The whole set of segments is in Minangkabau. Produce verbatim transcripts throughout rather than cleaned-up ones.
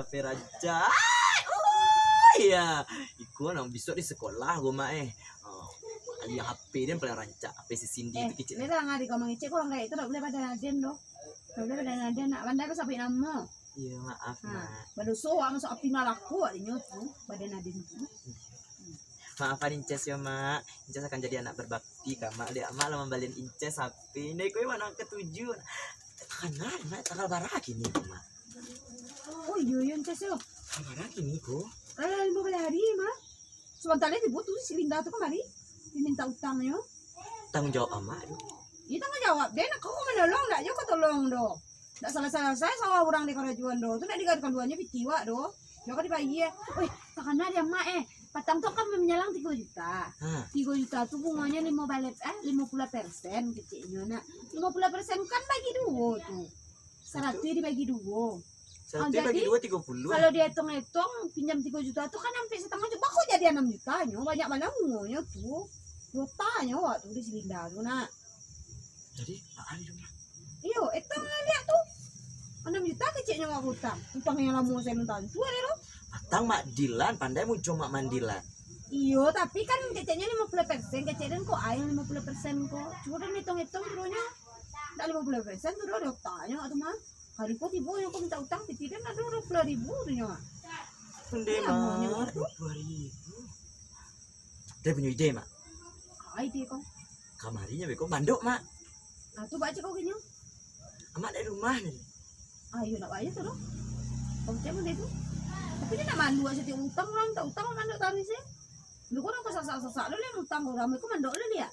H P rancak. Oh, iya. Iko nang bisuak di sekolah ko, Mak, eh. Oh, iyo, H P den paling rancak, H P si Cindy Eh, tu kecek. Ni lah ngari kau mangecek, kau orang gaek tu tak boleh pada aden doh. Tak boleh pada aden, nak pandai kau sabik namo. Iyo, maaf, Ha, Mak. Badoso awak masuk api malako adinyo tu, badan aden tu. Maafan Inces yo, Mak. Inces akan jadi anak berbakti ka Mak. Dek Mak lah mambalian Inces H P. Nah, iko yo anak ketujuh. Takana, Mak, tanggal bara kini ko, Mak? Oh, iyo, iyo, Inces yo. Tanggal bara kini ko? Alah, limo baleh hari, Mak. Sabanta lai tibo tu si Linda tu kamari. Diminta utangnyo. Tanggung jawab Amak tu. Iyo, tanggung jawab den. Kau manolong, ndak jo kau tolong doh. Ndak salasai-salasai sawah urang di karajoan doh. Tu ndak digadukan duonyo piti wak doh. Yo ka dibayia. Weh, takana di Amak eh. Patang tu kan manyalang tigo juta. Ha. Tigo juta tu bungonyo limo baleh, eh, limo puluah persen keceknyo nak. Limo puluah persen kan bagi duo tu. Saratuih dibagi duo. Saratuih Ah, bagi jadi, duo, tigo puluah. Kalau dietong-etong, pinjam tigo juta tu kan ampia satangah juta. Bako jadi anam juta nyo, banyak bana bungonyo tu. Duo juta nyo wak tu di si Linda tu nak. Jadi, aa di rumah. Iyo, etong lah liak tu. Anam juta keceknyo wak utang. Utang yang lamo saya nonton tu ado lo. Patang Mak Dilan, pandai muncul Mak Mandilan. Iyo, tapi kan keceknyo limo puluah persen, kecek den ko ai yang limo puluah persen ko. Cubo den etong-etong turunyo. Ndak limo puluah persen tu doh, duo juta nyo wak tu mah. Hari ko tibo nyo ko minta utang, piti den ado duo puluah ribu tu nyo. Onde, Mak, duo puluah ribu. Den punyo ide, Mak. Aa ide ko? Kamari nyo beko mandok, Mak. Ah, tu baa cako kini? Amak ndak di rumah ni. Ah, iyo, ndak baa tu doh. Kau cek mode tu. Tapi den ndak malu, satiok utang urang minta utang mandok taruih se. Lu ko ndak sasak-sasak lu liak utang urang, beko mandok lu liak.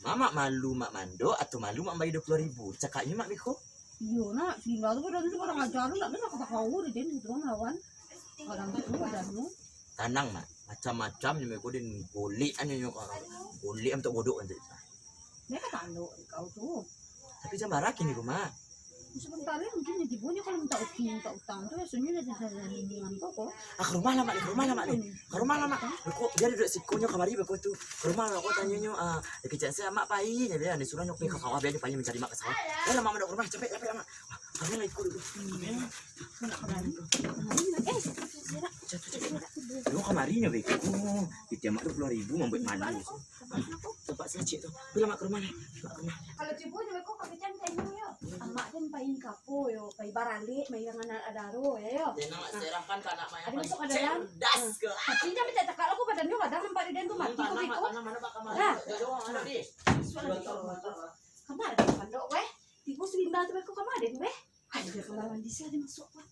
Mamak malu Mak mandok, atau malu Mak mambayia duo puluah ribu? Cakaknyo Mak beko. Iyo nak, si Linda tu badan tu kurang aja tu, ndak ado nak kata kau di den gitu melawan. Kadang tu badan tu. Tanang Mak, macam-macam nyo beko den golek anyo nyo kau. Golek mintak bodok nanti. Dia kata andok kau tu. Tapi jan bara kini ko, Mak. Sabanta lai mungkin nyo tibo nyo kalau minta upi, minta utang tu, rasonyo lah jan salah lingkungan kau ko. Ah, ka rumah lah, Mak, ka rumah lah, Mak, ni. Ka rumah lah, Mak. Beko, bia duduak siko nyo kamari, beko tu. Ka rumah lah, ko tanyo nyo, ah, kecek se Mak pai nyo, bia, ni suruah nyo pai ka sawah, bia nyo pai mancari Mak ka sawah. Bia lah, Mak, mandok ka rumah, capek, capek lah, Mak. Wah, kami lah iko dulu. Kami lah. Eh, jatuh, jatuh, jatuh. Nyo kamari nyo beko. Piti Mak duo puluah ribu mambuek malu. Tempat sacik tu. Bia lah, Mak, ka rumah ni. Mak, ka rumah. Kalau tibo nyo beko, kami kan kayo yo. Amak kan pai ka apo yo, pai baralek, main dengan anak adaro, yo, yo. Ado masuk ka dalam. Cerdas ke? Tapi jan mintak takak lah, ko badan nyo kadang nampak di den tu mati ko beko. Nah. Kamari den mandok, weh. Tibo si Linda tu beko kamari den, weh. Ayo, kamar mandi sia den masuk, weh.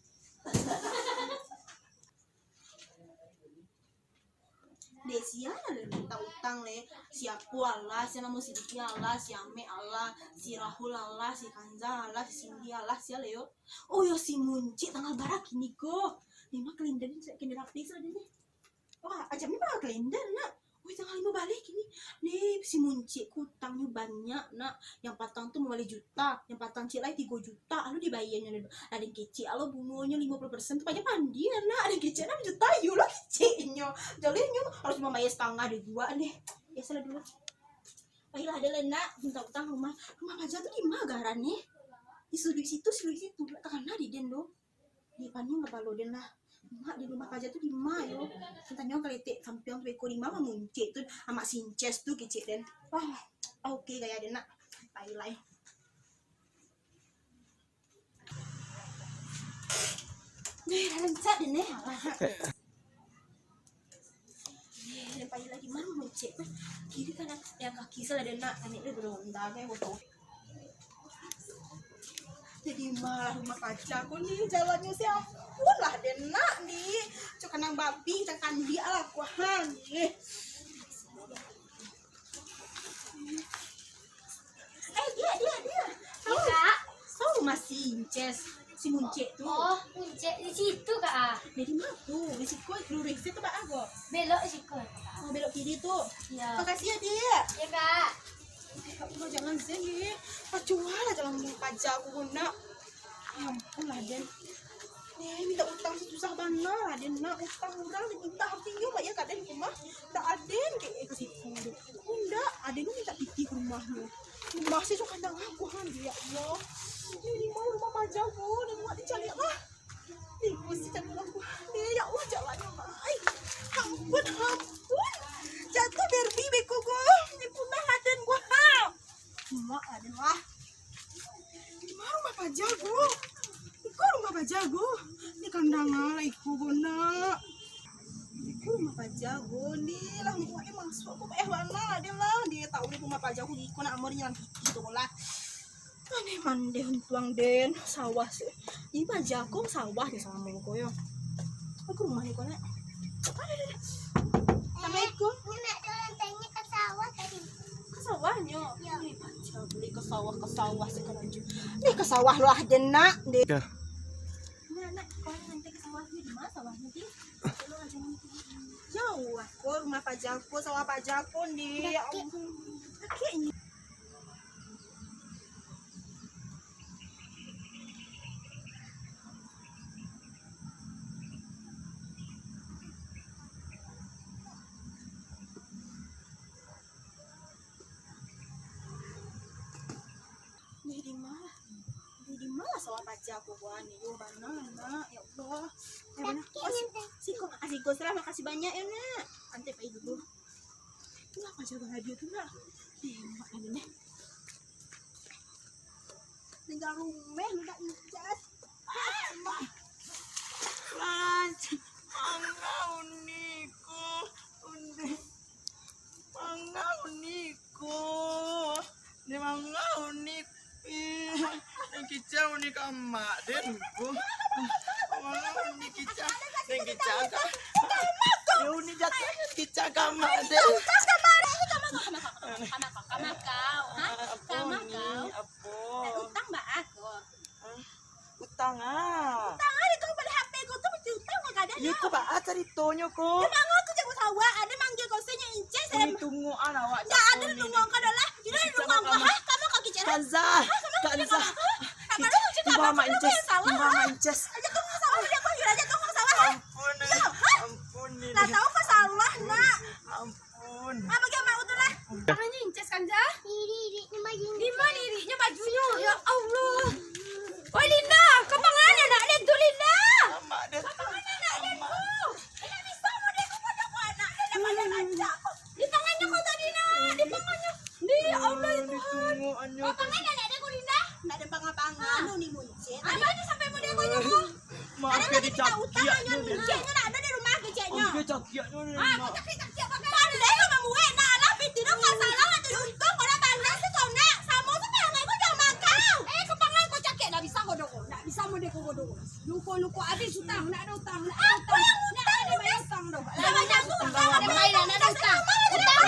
Dek sia lah minta utang le. Si Apu alah, si namo si Diki alah, si Amek alah, si Rahul alah, si Kanza alah, si Cindy alah, sia le yo. Oh yo, si Muncik tanggal bara kini ko. Ni mah kalenda ni, kalenda artis lah ni. Wah, macam ni mah kalenda nak. Wih, tanggal limo baleh kini. Ni si Muncik ko utangnyo banyak nak. Yang patang tu mambaleh juta, yang patang ciek lai tigo juta, lalu dibayianyo lalu. Lah den kecek alo bungonyo limo puluah persen tu, payah pandia nak, den kecek anam juta, iyo lah keceknyo. Jalinyo harus mambayia satangah dek juo ni. Yo, salah dulu. Pailah, ado lai nak minta utang rumah. Rumah paja tu di ma garannyo? Di siluik situ, siluik situ, ndak takana di den doh. Di paning kapalo den lah. Mak di rumah paja tu di ma yo? Tanyo kaletek sampiang tu beko di ma, Muncik tu, amak sinces tu kecek den. Wah, oke gaya den nak. Pai lai. Deh, rancak den eh. Alah. Eh, pai lai di ma Muncik tu. Kiri kanan, yang kaki salah den nak, kanan tu beronda kayak motor. Jadi malah rumah paja ko ni, jalannyo sia ampun lah den nak ni. Cok kanang babi, cak kandiak lah ko ha ni. Eh, dia, dia, dia. Tahu? Kak. Tahu rumah si Inces, si Muncik tu? Oh, Muncik di situ, Kak. Jadi ma tu, di siko luruih situ, Kak, ago. Belok siko, Kak. Oh, belok kiri tu. Ya. Makasih ya, Dik. Ya, Kak. Kak, udah jangan zen, Dik. Pacualah jangan rumah paja aku nak. Ya ampun lah, Den. Eh, minta utang susah bana lah, Den, nak. Utang urang diminta, artinyo bayia ka den rumah. Ndak aden kek ka situ. Ndak, aden minta pitih ka rumahnyo. Rumah se cok kandang aku, han, ya Allah. Ini mau rumah paja ko, den buek dicaliak lah. Ibu si cari lah Nah, lah iko ko nak. Iko rumah paja ko ni lah, muko e masuak ko payah bana lah den lah. Den tahu di rumah paja ko iko nak amor nyalan kiki tu lah. Aneh mandeh untuang den sawah se. Iko paja ko sawah den samo ko yo. Aku rumah ni ko nak. Assalamualaikum. Nak tolong tanya ke sawah tadi. Ke sawahnyo? Ya. Ni paja buli ke sawah, ke sawah sekarang je. Ni ke sawah lah den nak. Den. Ya. Nak, nak, kau nanti ke sawah ni, di mana sawah ni, Ti? Tolong aja nanti. Jauah ko rumah paja ko, sawah paja ko ni. Ya Allah. Sakitnyo. Ni di ma? Ni di ma sawah paja ko buah ni? Yo bana, nak. Ya Allah. Eh, bana. Oh, si-, siko, ah, siko, salah, makasih banyak yo, nak. Ante pai dulu. Itulah paja bahagia tu, nak. Eh, mak ni, ni. Tinggal rumah, nak ijaz. Lanc, angau niko, undi. Mangau niko. Ni mangau ni. Ih, nan kicau ni ka amak den ko. Mangau ni kicau. Nan kicau ka. Yo ni jatuah nan kicau ka amak den. Apo ni? Apo? Utang baa ko? Hah? Utang ah. Utang ah, itu bali H P ko tu mesti utang ko kadang. Yo tu baa caritonyo ko? Emang aku jago sawah, ado manggil ko senyo inces. Ui, tunggu ah awak. Ndak ado tunggu ko doh lah. Kiro tunggu ko ha, kamu kaki cerah. Kanza. Kanza. Tiba mak inces. Tiba mak inces. Aja tunggu sawah aja ko, aja tunggu sawah. Ampun. Ampun ni. Lah tahu ko salah nak. Ampun. Apo bagi amak tu lah? Tangan ni inces kan, Za? Diri, diri, ni baju. Di mana dirinya bajunyo? Ya Allah. Oi, Linda, kau pangan anak den tu, Linda. Amak den. Kau pangan anak den tu. Eh, nak bisa model kau pada anak den, pada rancak kau. Di tangannya kau tadi, nak. Di tangannya. Di Allah, ya Tuhan. Kau pangan anak den kau, Linda. Nak ada pangan-pangan, ni muncul. Anak tu sampai model kau nyo. Mak, ado dicakiak nyo, den. Ceknyo nak ado di rumah ke ceknyo? Oke, cakiak nyo, den, Mak. Pandai kau mamuek, nak alah, piti tu ka salah, ado untuang, kau nak pandai tu kau nak. Samo tu kau nak, kau jangan makau. Eh, kau pangan kau cakiak, nak bisa kau doh, nak bisa model kau doh. Luko-luko, habis utang, nak ado utang, nak ado utang. Nak ado bayar utang doh. Nak bayar utang, nak ado bayar, nak ado utang. Utang.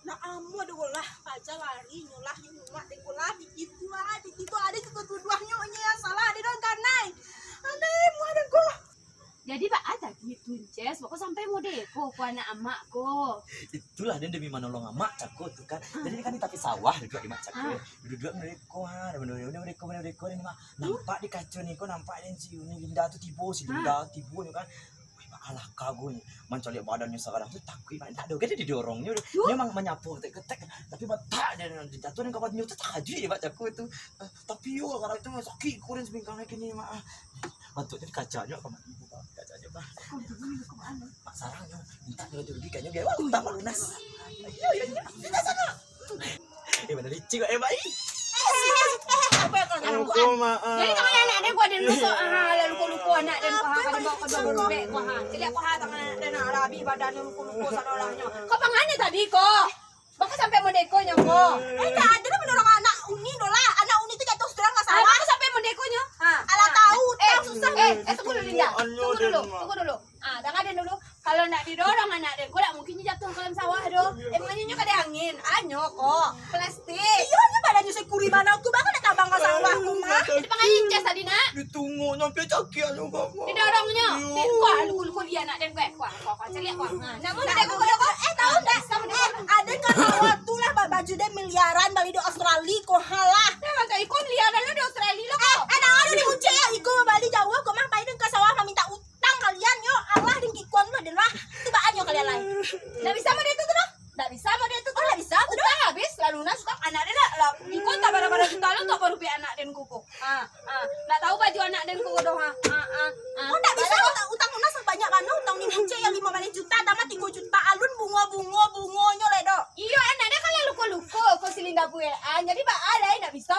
Nak amuah doh lah, paja lari nyo lah, nyo umak den ko lah, di situ lah, di situ ado situ tuduahnyo, nyo yang salah, ado dong kanai. Andai muah den ko. Jadi baa tadi tu, Ces, baa kok sampai model ko, ko anak amak ko? Itulah den demi manolong amak cako tu kan. Ah. Jadi kan di tapi sawah duduak di mak cako. Ah. Duduak model ko ha, model ko, model ko ni mak. Nampak di kaco ni ko, nampak den si Yuni Linda tu tibo, si Linda tibo ni kan. Wih, baa lah kago ni. Mancaliak badannyo sakarang tu takuik, Mak. Ndak ado kan didorong nyo. Nyo mang manyapo ketek-ketek, tapi batak den jatuah, den kawan nyo tu takajuik dek Mak cako tu. Eh, tapi yo, karano tu sakik ko den sapinggang lagi ni, Mak. Bantuaknyo dikaca nyo ka Mak. Dikaca nyo, Mak. Mak sarang nyo. Minta nyo tu rugi kan nyo biar utang lunas. Iyo, iyo, iyo. Minta sana. Eh, mana licik kok, eh, Mak, ih. Apo yang kau tanam ko, Mak? Jadi tangan anak den ko ado luko, ha, lah luko-luko anak den ko, ha, ka den bao ka duo rubek ko, ha. Caliak ko, ha, tangan anak den, ha, lah abih badannyo luko-luko sadolahnyo. Kau pangan nyo tadi ko? Baa kok sampai model ko nyo ko? Eh, ndak ado lah manolong anak Uni doh lah. Anak Uni tu jatuah sudah ka sawah. Baa kok sampai model ko nyo? Ha. Alah tahu, eh, tahu susah. Eh, eh, tunggu dulu, Linda. Tunggu dulu, tunggu dulu. Ah, danga den dulu. Kalau ndak didorong anak den ko, dak mungkin nyo jatuah ka dalam sawah doh. Emang nyo ka di angin? Anyo ko, plastik. Iyo, nyo badannyo sakuri bana tu, baa kok ndak tabang ka sawah ko, Mak. Di pangan inces tadi, nak. Ditunggu sampai cakiak nyo, Mak. Didorong nyo. Iyo. Kuah, luko-luko lia anak den ko, eh. Kuah, kuah, kuah, caliak, kuah. Ha, namun ndak ko, eh, tahu ndak? Eh, ado ka sawah tu lah, ba-, baju den miliaran bali di Australia ko, halah. Memang tak iko miliaran lo di Australia lo ko. Eh, eh, dak ado di Ucik, iko bali jauah ko, Mak, pai den ka sawah maminta utang kalian, yo Allah, den kikuan lah, den lah. Tu baa nyo kalian lai. Ndak bisa model tu, tu doh. Ndak bisa model tu, tu. Oh, ndak bisa tu doh. Utang habis, lah lunas utang anak den lah. Lah, iko entah bara-bara juta lo, entah bara rupiah anak den ko ko. Ha, ha. Ndak tahu baju anak den ko doh, ha. Ha, ha, ha. Oh, ndak bisa utang, utang lunas sabanyak mano, utang ni Ucik yang limo baleh juta, tambah tigo juta, alun bungo, bungo, bungonyo lai doh. Iyo, anak den kan lah luko-luko, ko si Linda buekan. Jadi baa lai, ndak bisa.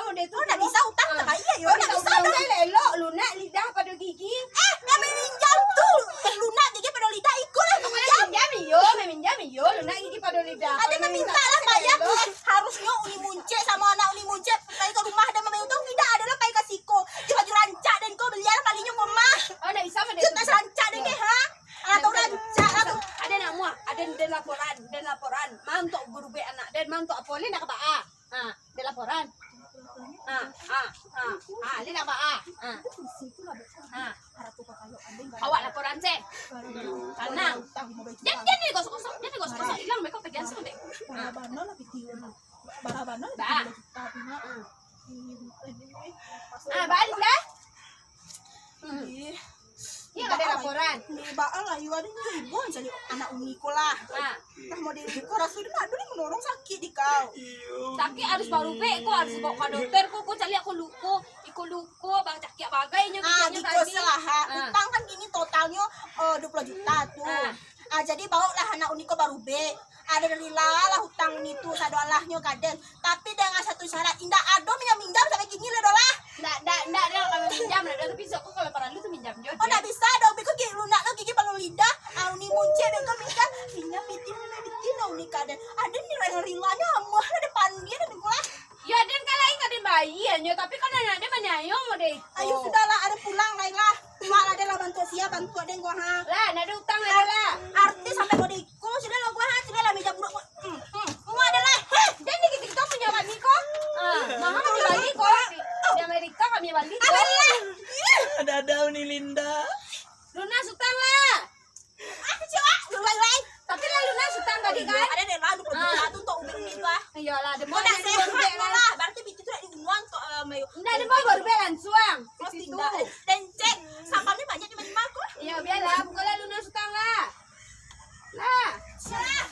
Nak salancak deh, ha? Alah, tau rancak lah tu. Aden nak muah, aden, den laporan, den laporan. Ma untuak barubek anak den, ma untuak apo, lai nak ka baa? Ha, den laporan. Ha, ha, ha, ha, lai nak ka baa? Ha. Ha. Awak laporan se. Tanang. Jan, jan digosok-gosok, jan digosok-gosok, ilang beko pagian se deh. Ha. Baa. Ah, baa, Linda? Hmm. Iyo, ka den laporan. Baa lah, iyo, aden ibuan cari anak uni ko lah. Ah. Nah, model iko raso den ado nan manorong sakik di kau. Sakik harus barubek ko, harus bawa ka dokter ko, ko caliak ko luko, iko luko, bacakiak bagai nyo. Ah, keceknyo tadi. Salah, ha. Ah. Utang kan kini totalnyo, eh, dua puluh juta tu. Ah. Ah, jadi baoklah anak uni ko barubek. Aden rila lah utang uni tu sadolahnyo ka den. Tapi dengan satu syarat, indak ado minjam-minjam sampai kini lai doh lah. Ndak, ndak, ndak ado kami minjam, ndak ado, tapi besok ko kalau paralu tu minjam juo. Oh, ndak bisa doh, beko gigi lunak tu gigi palu lidah. Ah, uni muncik beko minjam, minjam pitih, minjam pitih lah uni ka den. Aden ni rila-rilanyo amuah lah depan den ko lah. Yo, den kan lain ka den bayia nyo, tapi kan anak den manyayo model iko. Ayo, sudahlah, aden pulang lai lah. Mak lah, den lah bantuak sia, bantuak den ko, ha. Lah, ndak ado utang lai lah. Artis sampai model iko, sudahlah ko, ha, sudahlah meja buruk ko. Hmm, hmm. Mak lah. Heh, jan dikito-kito punyo kami ko. Ah, maha kami bali ko. Di Amerika kami bali ko. Alah, lah. Ada-ada ni, Linda. Lunas utang lah. Ah, kecil, ah. Lai, lai. Tapi lah lunas utang tadi kan? Aden lah, dua puluh juta tu untuak ubek-ubek tu, ah. Iyolah, demo. Kau dah sehat lah. Berarti bini tu nak dibunuang untuak, eh, Mayu. Ndak, demo baru bek langsung. Oh, tinggal. Dan cek, sampah ni banyak di mana ko? Iyo, bialah, pokoklah lunas utang lah. Lah. Salah.